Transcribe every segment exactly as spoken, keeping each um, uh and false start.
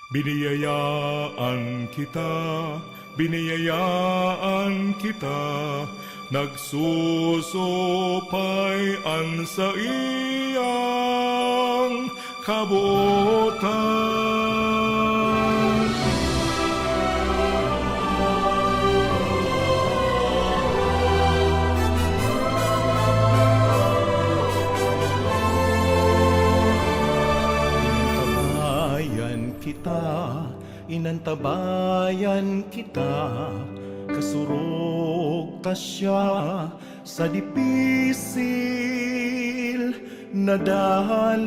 Biniyayaan kita, biniyayaan kita, nagsusupay an saiyang kabotan. Inantabayan kita, inantabayan kita, kasurog ta siya sa dipisil na dalan.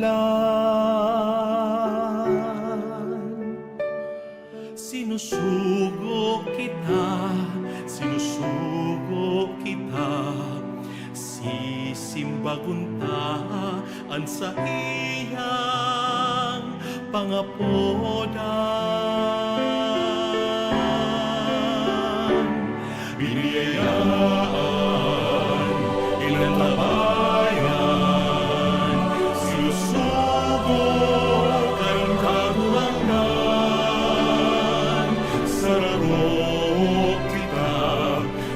Sinusugo kita, sinusugo kita, sisimbagon ta an saiyang pangapodan. Biniyayaan, inantabayan, sinusugo kan Kagurangnan. Sararo kita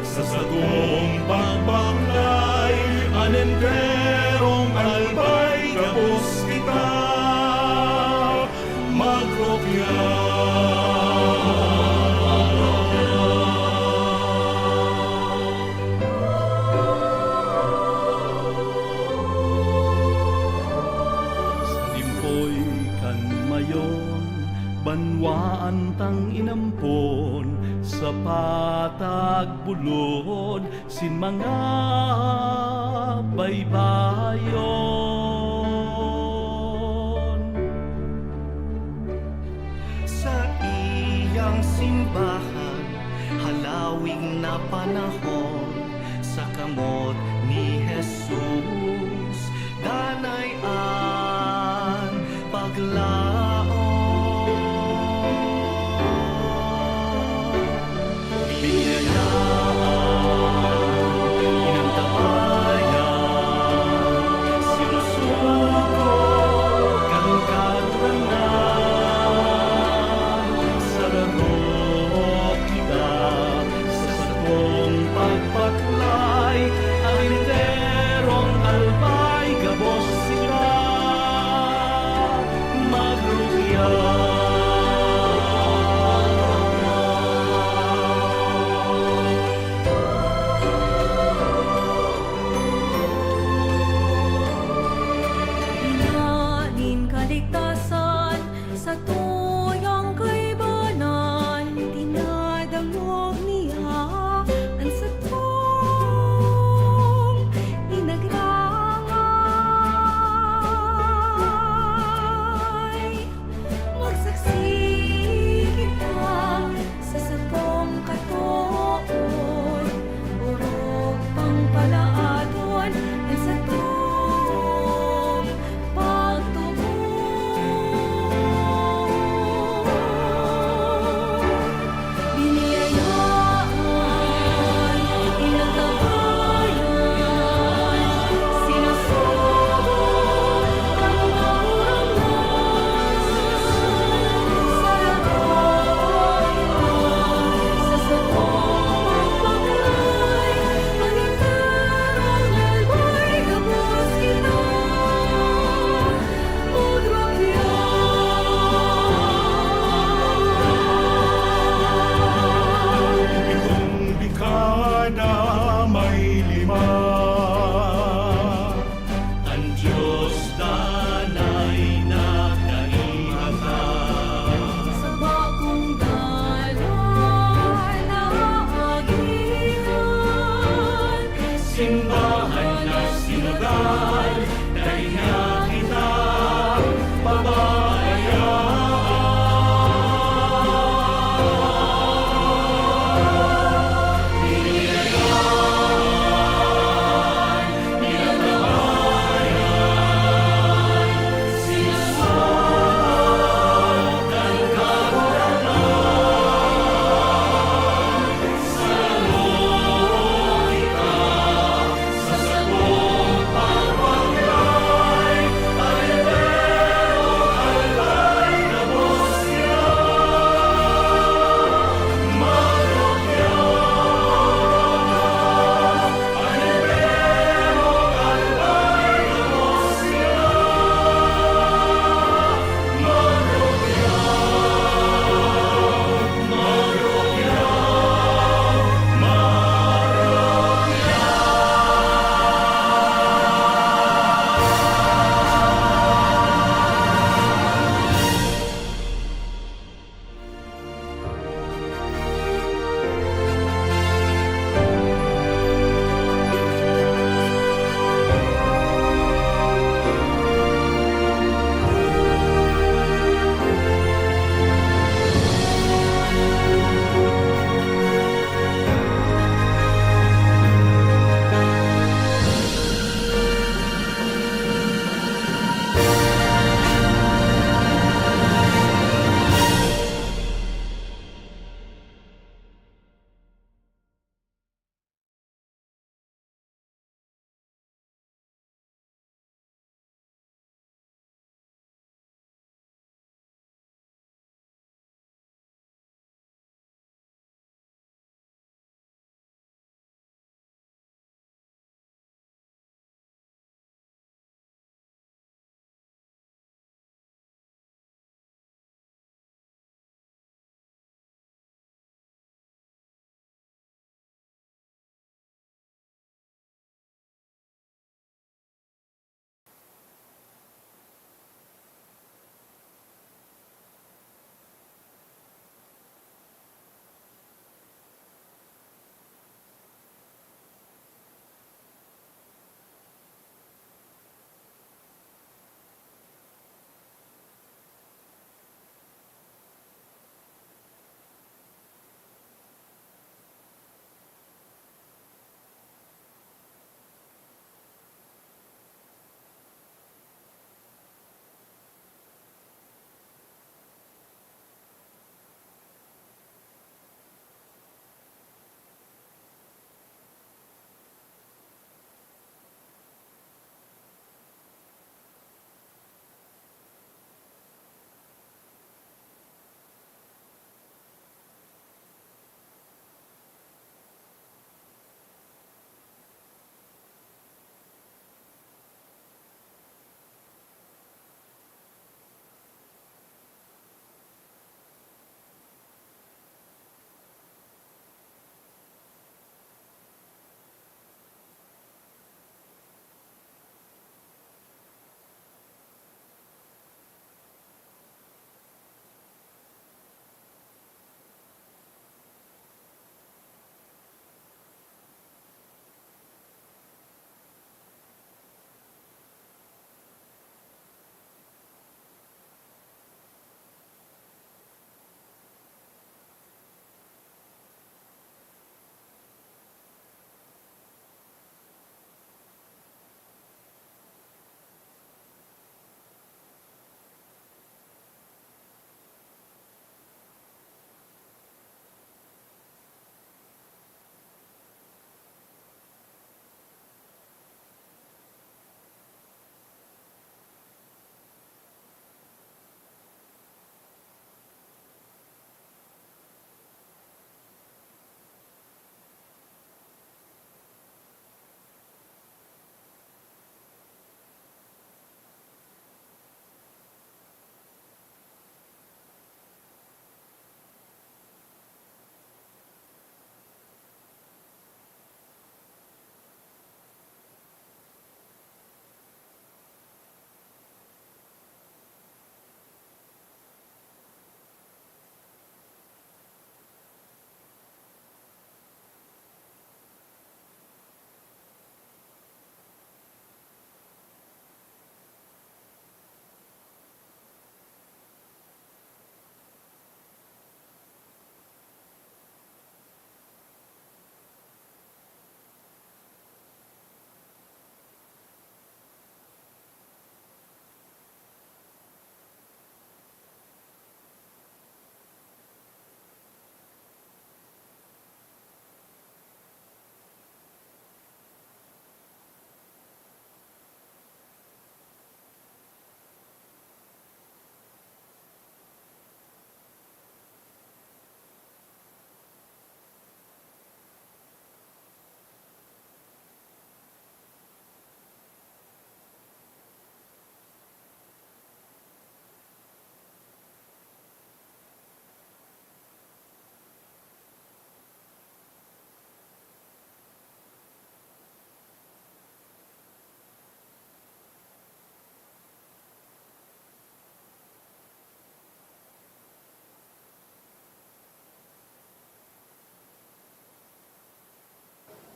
sa satong pagbaklay, an enterong albay gabos kita magrukya. Sa limpoy kan mayon, banwaan tang inampon, sa patag bulod sin mga baybayon. Saiyang simbahan, halawig na panahon, sa kamot ni Jesus, danay an paglaom. Biniyayaan, inantabayan, sinusugo kan Kagurangnan. Sararo kita sa satong pagbaklay, an enterong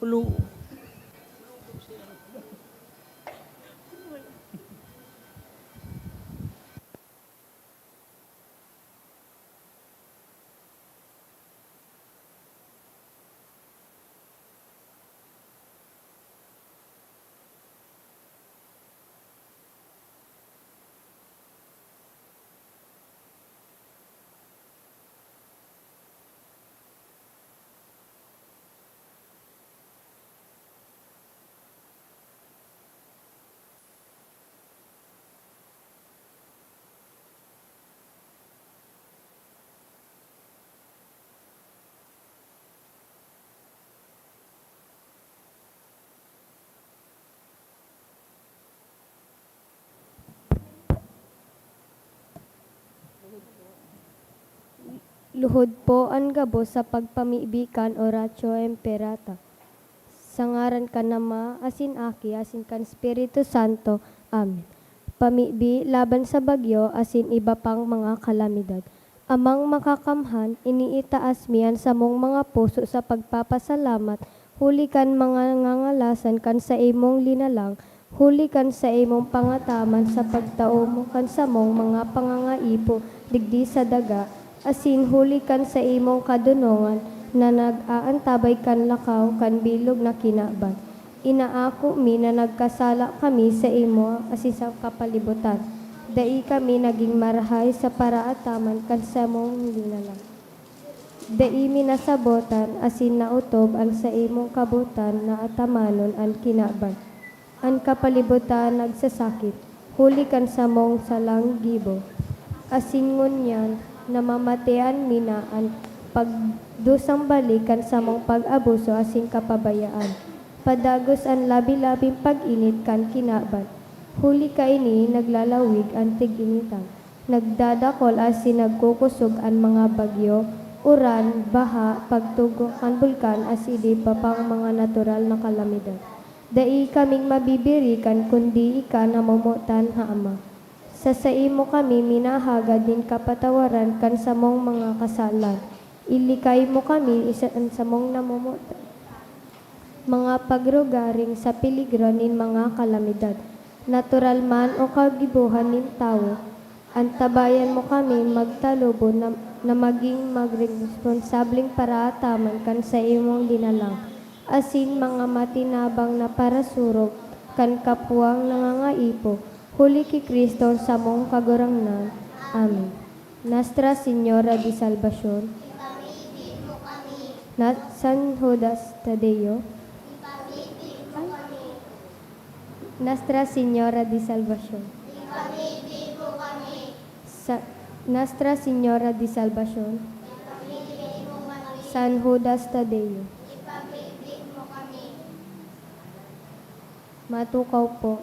Ulo. Luhod po an gabos sa pagpamibi kan Oratio Imperata. Sa ngaran kan Ama, asin Aki, asin kan Espiritu Santo. Amen. Pamibi laban sa bagyo asin iba pang mga kalamidad. Amang Makakamhan, iniitaas mi an samong mga puso sa pagpapasalamat huli kan mga ngangalasan kan saimong linalang, huli kan saimong pangataman sa pagtao mo kan samong mga pangangaipo digdi sa daga, asin huli kan saimong kadonongan na nag-aantabay kan lakaw kan bilog na kinaban. Inaako mi na nagkasala kami saimo asin sa kapalibutan. Dai kami nagin marahay sa paraataman kan samong linalang. Dai mi nasabotan asin naotob an saimong kabotan na atamanon an kinaban. An kapalibutan nagsasakit, huli kan samong salang gibo. Asin ngunyan, namamatean mi na an pagdusang balik kan samong pag-abuso asin kapabayaan. Padagos an labi-labing pag-init kan kinaban. Huli kaini, naglalawig an tig-initan. Nagdadakol asin nagkukosog an mga bagyo, uran, baha, pagtugo kan bulkan asin iba pang mga natural na kalamidad. Dai kaming mabibirikan kundi ika namomotan na Ama. Sa saimo kami minahagad nin kapatawaran kan samong mga kasalan. Ilikay mo kami sa samong namomotan. Mga pagrugaring sa peligro nin mga kalamidad, natural man o kagibohan nin tawo, antabayan mo kami magtalubo na, na magin magresponsableng paraataman kan saimong linalang, asin mga matinabang na parasurog kan kapwang nangangaipo, huli ki Cristo samong Kagurangnan. Amen. Nuestra Señora de Salvacion. Ipamibi mo kami. Na, San Judas Tadeo. Ipamibi mo kami. Nuestra Señora de Salvacion. Ipamibi mo kami. Sa, Nuestra Señora de Salvacion. Ipamibi mo kami. San Judas Tadeo. Ipamibi mo kami. Matukaw po.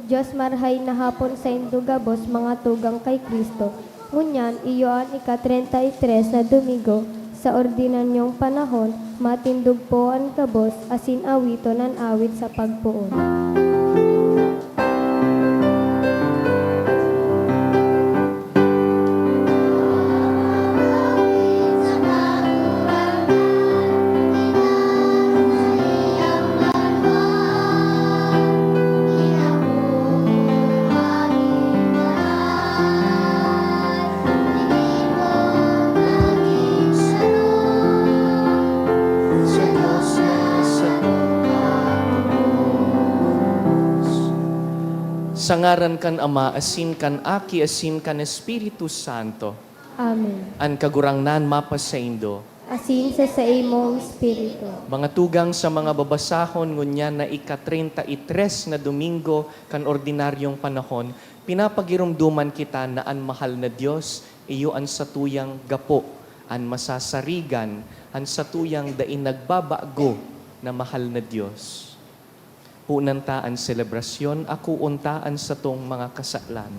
Dios, marahay na hapon saindo gabos, mga tugang kay Cristo. Ngunyan, iyo an ika-treinta y tres na Domingo sa ordinaryong panahon, matindog po an gabos asin awiton an awit sa pagpoon. Sa ngaran kan Ama, asin kan Aki, asin kan Espiritu Santo. Amen. An Kagurangnan mapasaindo. Asin sa saimong espiritu. Mga tugang, sa mga babasahon ngunyan na ika-treinta y tres na Domingo kan ordinaryong panahon, pinapagiromdoman kita na an mahal na Dios iyo an satuyang gapo, an masasarigan, an satuyang dai nagbabago na mahal na Dios. Punan ta an selebrasyon, akoon ta an satong mga kasalan.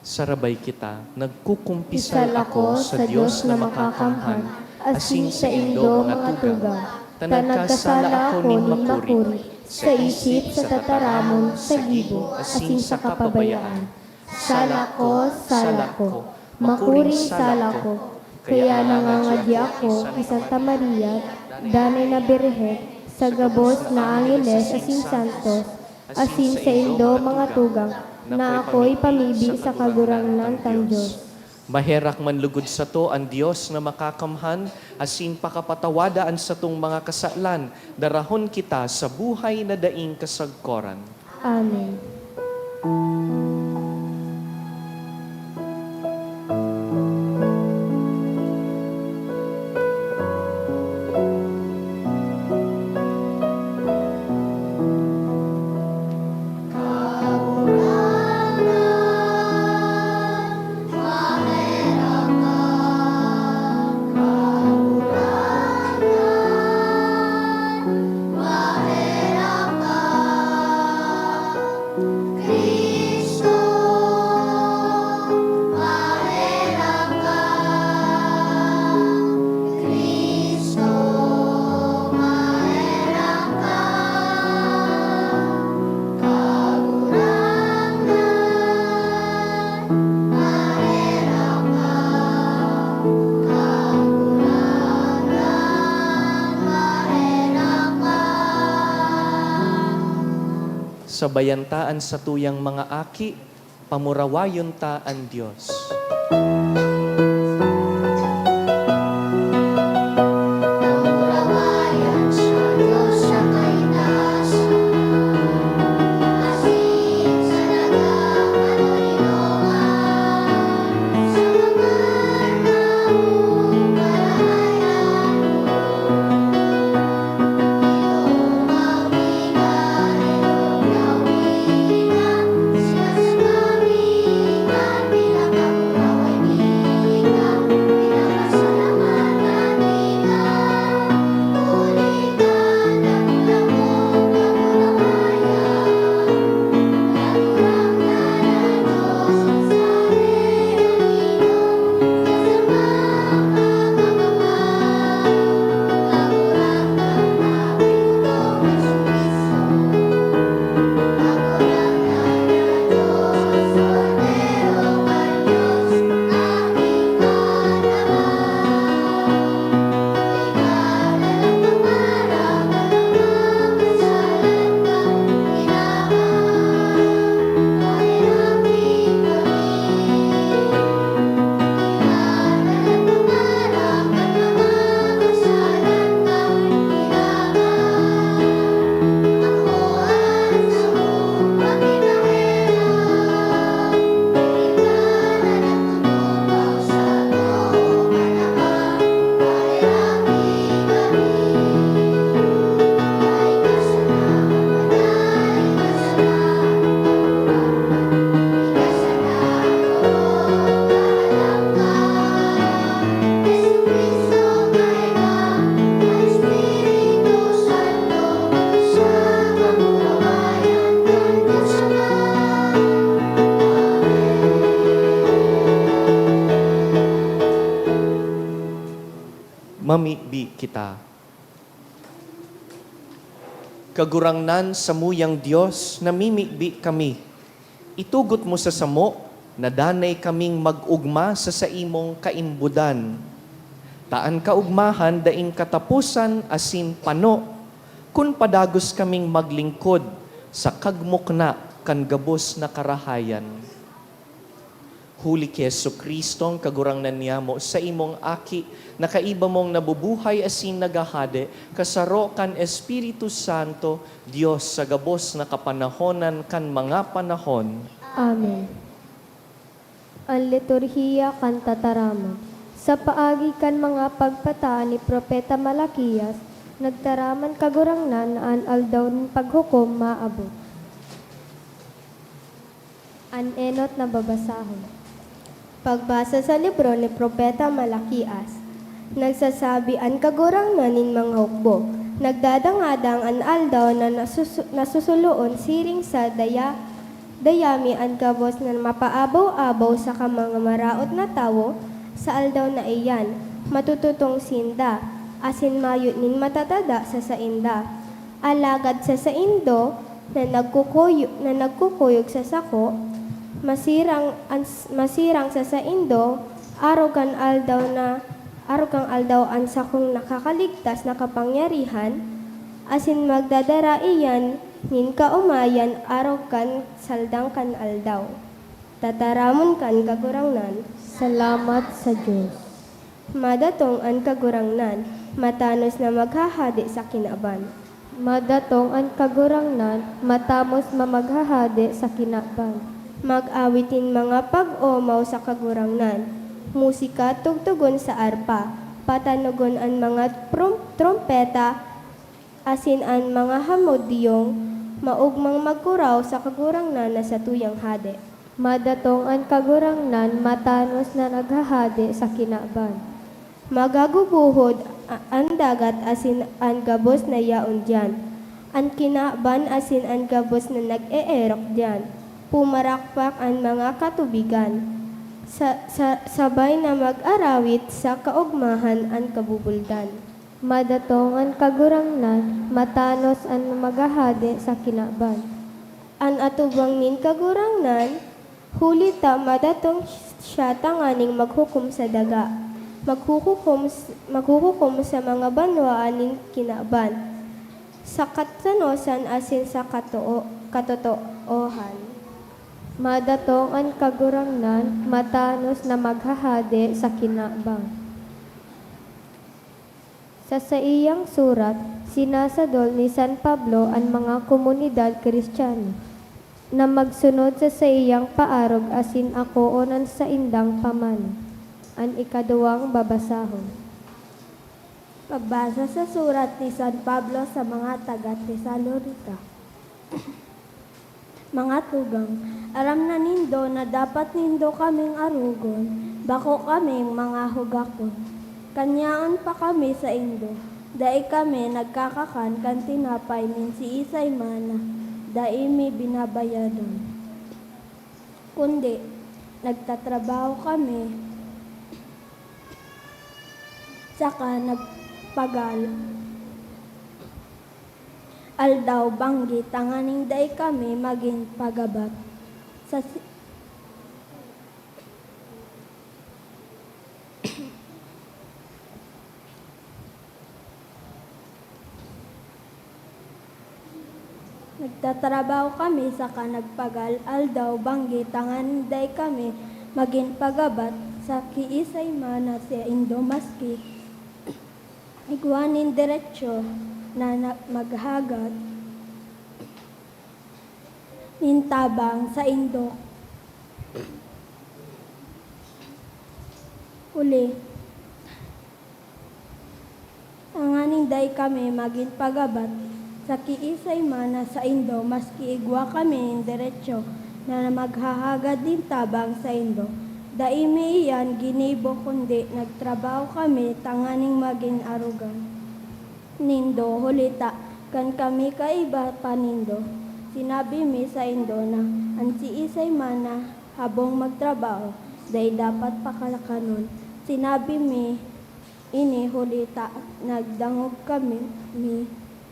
Sarabay kita, nagkukumpisal ako sa Dios na makakamhan, asin saindo, mga tugang, ta nagkasala ako nin makuri, sa isip, sa tataramon, sa gibo, asin sa kapabayaan. Sala ko, sala ko. Makuring sala ko, kaya nangangadya ako ki Santa Maria, danay na Birhen, sa gabos na angeles asin santos, asin saindo mga tugang, na ako ipamibi sa Kagurangnan tang Dios. Maherak man lugod sato an Dios na Makakamhan, asin pakapatawada an satong mga kasalan, darahon kita sa buhay na daing kasagkoran. Amen. Sabayan ta an satuyang mga aki, pamurawayon ta an Dios. Mamibi kita. Kagurangnan, samuyang Dios, namimibi kami. Itugot mo sa samo na danay kaming mag-ogma sa saimong kaimbodan. Ta an kaogmahan daing kataposan asin pano, kun padagos kaming maglingkod sa kagmukna kan gabos na karahayan. Huli ki Jesu-Cristong Kagurangnan niyamo, saimong Aki, na kaiba mong nabubuhay asin naghahade, kasaro kan Espiritu Santo, Dios sa gabos na kapanahonan kan mga panahon. Amen. An liturhiya kan tataramon. Sa paagi kan mga pagpataan ni Propeta Malaquias, nagtaram an Kagurangnan na an aldaw nin paghukom maabot. An enot na babasahon. Pagbasa sa libro ni Propeta Malaquias. Nagsasabi an Kagurangnan nin mga hukbo, "Nagdadangadang an aldaw na nasusu-, nasusuloon siring sa daya, dayami an gabos na mapaabaw-abaw saka mga maraot na tawo sa aldaw na iyan. Matututong sinda, asin mayo nin matatada sa sainda." Alagad sa saindo na nagkukuyo-, na nagkukuyog sa sako, Masirang an s-, masirang sa saindo, arog kan aldaw na, arog kan aldaw an sakong nakakaligtas na kapangyarihan, asin magdadara iyan nin kaomayan arog kan saldang kan aldaw. Tataramon kan Kagurangnan. Salamat sa Dios. Madatong an Kagurangnan, matanos na maghahade sa kinaban. Madatong an Kagurangnan, matamos na maghahade sa kinaban. Mag-awit nin mga pag-omaw sa Kagurangnan. Musika, tugtugon sa arpa. Patanogon an mga trom-, trompeta, asin an mga hamodyong, maogmang magkuraw sa Kagurangnan na satuyang Hade. Madatong an Kagurangnan, matanos na naghahade sa kinaban. Magagubuhod a-, an dagat asin an gabos na yaon diyan, an kinaban asin an gabos na nag-eerok diyan. Pumarakpak an mga katubigan. Sa, sa, sabay na mag-arawit sa kaogmahan an kabubuldan. Madatong an Kagurangnan, matanos an maghahade sa kinaban. An atubang nin Kagurangnan, huli ta madatong siya tanganing maghukom sa daga. Maghuhukom s-, maghuhukom sa mga banwaan nin kinaban, sa katanosan asin sa katoo-, katotoohan. Madatong an Kagurangnan, matanos na maghahade sa kinaban. Sa saiyang surat, sinasadol ni San Pablo an mga komunidad Kristiyano na magsunod sa saiyang paarog asin akoon an saindang pamana. An ikaduwang babasahon. Pagbasa sa surat ni San Pablo sa mga taga Tesalonica. Mga tugang, aram na nindo na dapat nindo kaming arogon, bako kaming mga hugakon. Kan yaon pa kami saindo, dai kami nagkakakan kan tinapay nin siisay man na dai mi binabayadan. Kundi, nagtatrabaho kami, saka nagpagal-, aldaw-banggi tanganing dai kami magin pagabat sa si-, Nagtatrabaho kami saka nagpagal-aldaw-banggi tanganing dai kami magin pagabat sa kiisay man na saindo, maski igwa nin deretso na, na maghagad nin tabang saindo. Huli, tanganing dai kami magin pagabat sa kiisay man na saindo, maski igwa kami nin deretso na maghahagad nin tabang saindo. Dai mi iyan ginibo, kundi nagtrabaho kami tanganing magin arogan nindo, huli ta kan kami kaiba pa nindo, sinabi mi saindo na an siisay man na habong magtrabaho, dai dapat pakakanon. Sinabi mi ini huli ta nagdangog kami, mi,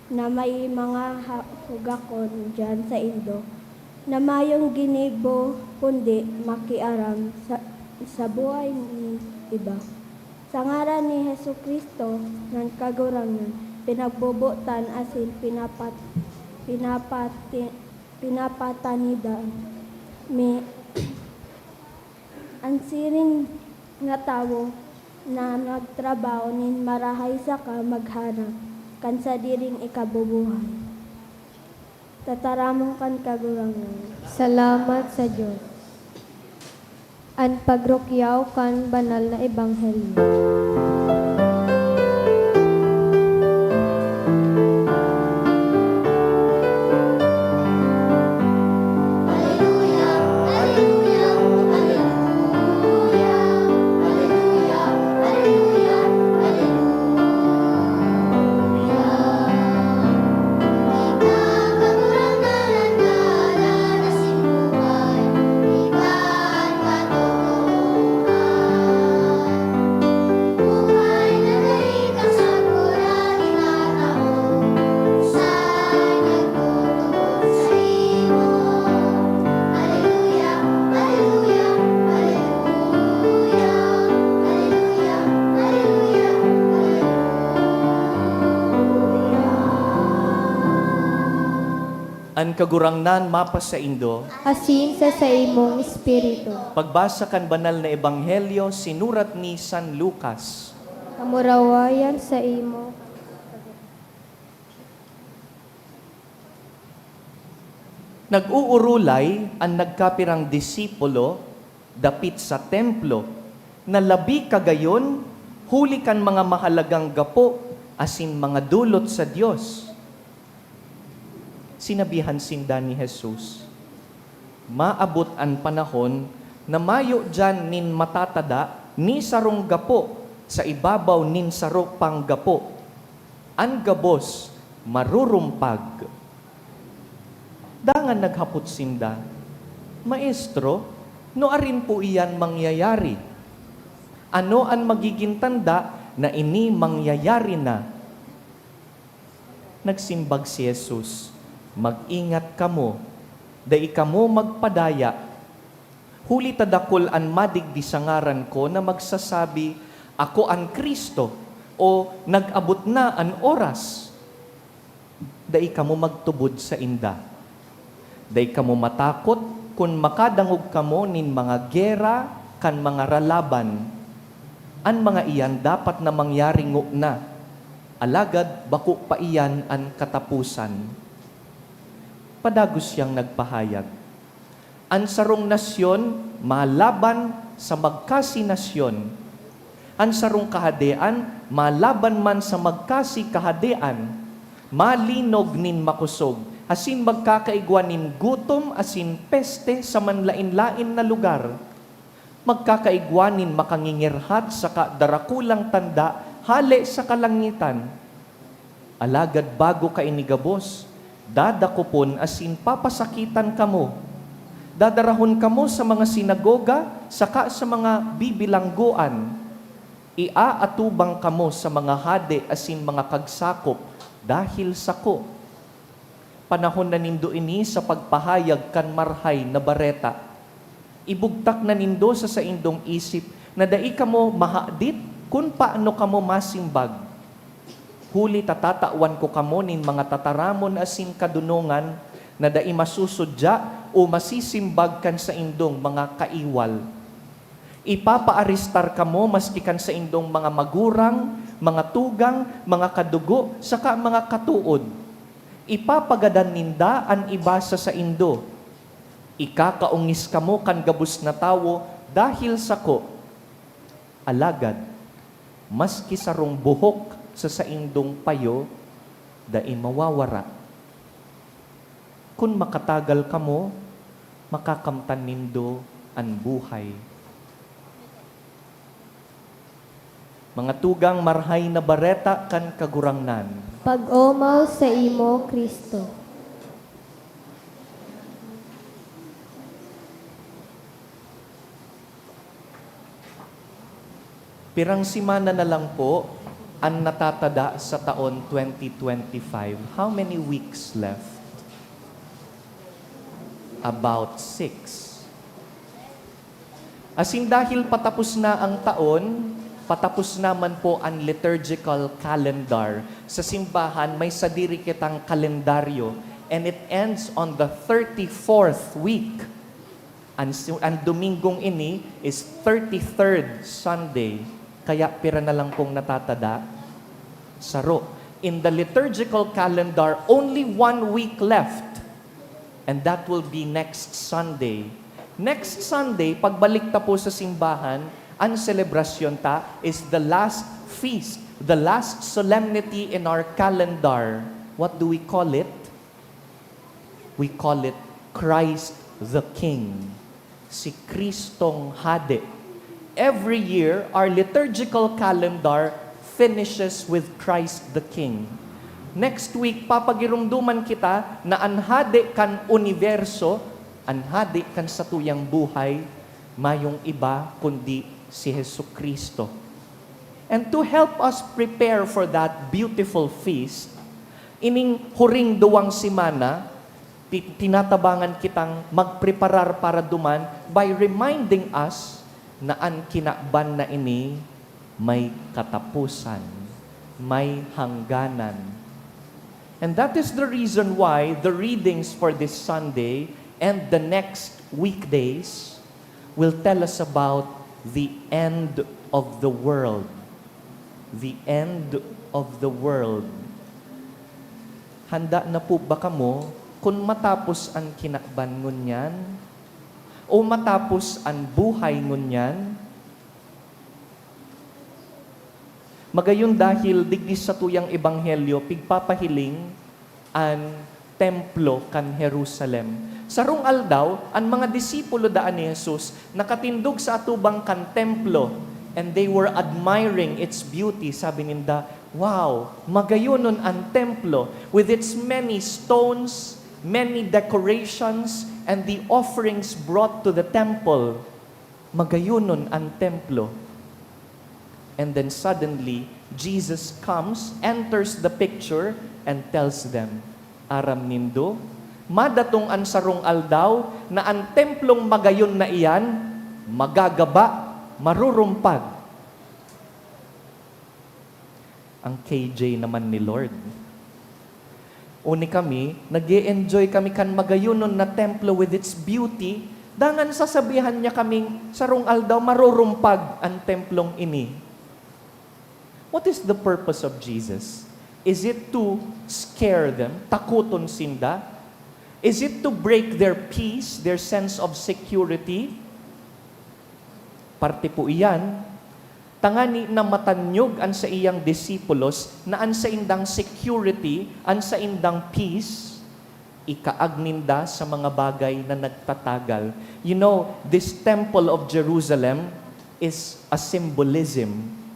na may mga ha-, hugakon diyan saindo na mayong ginibo kundi makiaram sa, sa buhay nin iba. Sa ngaran ni Jesu-Cristo, nan Kagurangnan, pinagbobotan asin pinapat-, pinapati-, pinapatanidan mi an siring na tawo na nagtrabaho nin marahay saka maghanap kan sadiring ikabubuhay. Tataramon kan Kagurangnan. Salamat sa Dios. An pagrukyaw kan banal na ebanghelyo. An Kagurangnan mapasaindo. Asin sa saimong espiritu. Pagbasa kan Banal na Ebanghelyo sinurat ni San Lucas. Kamurawayan saimo. Nag-uurulay an nagkapirang disipulo dapit sa Templo na labi kagayon huli kan mga mahalagang gapo asin mga dolot sa Dios. Sinabihan sinda ni Jesus, "Maabot an panahon na mayo diyan nin matatada ni sarong gapo sa ibabaw nin saro pang gapo. An gabos marurumpag." Dangan naghapot sinda, "Maestro, nuarin po iyan mangyayari? Ano an magigin tanda na ini mangyayari na?" Nagsimbag si Jesus, "Mag-ingat kamo, dai kamo magpadaya. Huli ta dakul an madigdi sa ngaran ko na magsasabi, 'Ako an Cristo,' o, 'Nag-abot na an oras.' Dai kamo magtubod sainda. Dai kamo matakot kun makadangog kamo nin mga gera kan mga ralaban. An mga iyan dapat na mangyari ngona, alagad bako pa iyan an kataposan." Padagos siyang nagpahayag, "An sarong nasyon malaban sa magkasi nasyon. An sarong kahadean malaban man sa magkasi kahadean. Malinog nin makosog, asin magkakaigwa nin gutom asin peste sa manlaen-laen na lugar. Magkakaigwa nin makangingirhat saka darakulang tanda hale sa kalangitan. Alagad bago kaini gabos, dadakopon asin papasakitan kamo. Dadarahon kamo sa mga sinagoga saka sa mga bibilanggoan. Iaatubang kamo sa mga hade asin mga kagsakop dahil sako. Panahon na nindo ini sa pagpahayag kan Marahay na Bareta. Ibugtak na nindo sa saindong isip na dai kamo mahadit kun paano kamo masimbag. Huli ta tatawan ko kamo nin mga tataramon asin kadonongan na dai masusudya o masisimbag kan saindong mga kaiwal. Ipapaarestar kamo maski kan saindong mga magurang, mga tugang, mga kadugo, saka mga katood. Ipapagadan ninda an iba sa saindo. Ikakaongis kamo kan gabos na tawo dahil sako. Alagad, maski sarong buhok sa saindong payo, dai mawawara. Kun makatagal kamo, makakamtan nindo an buhay." Mga tugang, Marahay na Bareta kan Kagurangnan. Pag-omaw saimo, Cristo. Pirang semana na lang po an natatada sa taon twenty twenty-five. How many weeks left? About six. Asin dahil patapos na ang taon, patapos naman po ang liturgical calendar. Sa simbahan, may sadiri kitang kalendaryo, and it ends on the thirty-fourth week. Ang si-, ang Domingong ini is thirty-third Sunday. Kaya pira na lang pong natatada? Saro. In the liturgical calendar, only one week left. And that will be next Sunday. Next Sunday, pagbalik ta po sa simbahan, ang selebrasyon ta is the last feast, the last solemnity in our calendar. What do we call it? We call it Christ the King, si Kristong Hade. Every year, our liturgical calendar finishes with Christ the King. Next week, papagiromdoman kita na an Hade kan uniberso, an Hade kan satuyang buhay, mayong iba kundi si Jesu-Cristo. And to help us prepare for that beautiful feast, ining huring duwang semana, ti-, tinatabangan kitang magpreparar para duman by reminding us na an kinaban na ini may kataposan, may hangganan. And that is the reason why the readings for this Sunday and the next weekdays will tell us about the end of the world. The end of the world. Handa na po ba kamo kun matapos an kinaban ngunyan? O matapos an buhay ngunyan? Magayon, dahil digdi satuyang ebanghelyo, pigpapahiling an templo kan Jerusalem. Sarong aldaw, an mga disipulo daan ni Jesus nakatindog sa atubang kan templo, and they were admiring its beauty. Sabi ninda, "Wow, magayonon an templo with its many stones, many decorations, and the offerings brought to the temple." Magayonon an templo. And then suddenly, Jesus comes, enters the picture, and tells them, "Aram nindo, madatong an sarong aldaw na an templong magayon na iyan magagaba, marurumpag." Ang K J naman ni Lord. Uni kami, nag enjoy kami kan magayonon na templo with its beauty, dangan sasabihan niya kaming sarong aldaw marurumpag an templong ini. What is the purpose of Jesus? Is it to scare them, takuton sinda? Is it to break their peace, their sense of security? Parte po iyan, tangani na matanyog an saiyang disipulos na an saindang security, an saindang peace, ikaag ninda sa mga bagay na nagtatagal. You know, this temple of Jerusalem is a symbolism.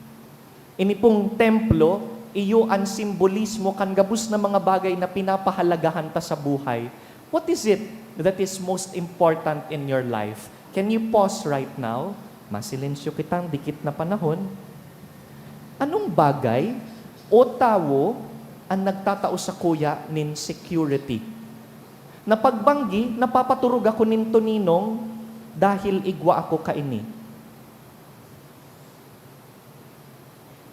Ini pong templo, iyo an simbolismo kan gabos na mga bagay na pinapahalagahan ta sa buhay. What is it that is most important in your life? Can you pause right now? Masilensyo kitang dikit na panahon. Anong bagay o tawo an nagtatao sakuya nin security? Na pagbanggi, napapaturog ako nin toninong dahil igwa ako kaini.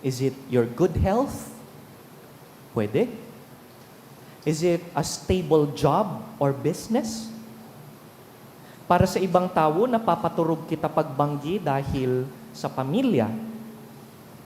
Is it your good health? Pwede. Is it a stable job or business? Para sa ibang tawo, napapaturog kita pagbanggi dahil sa pamilya,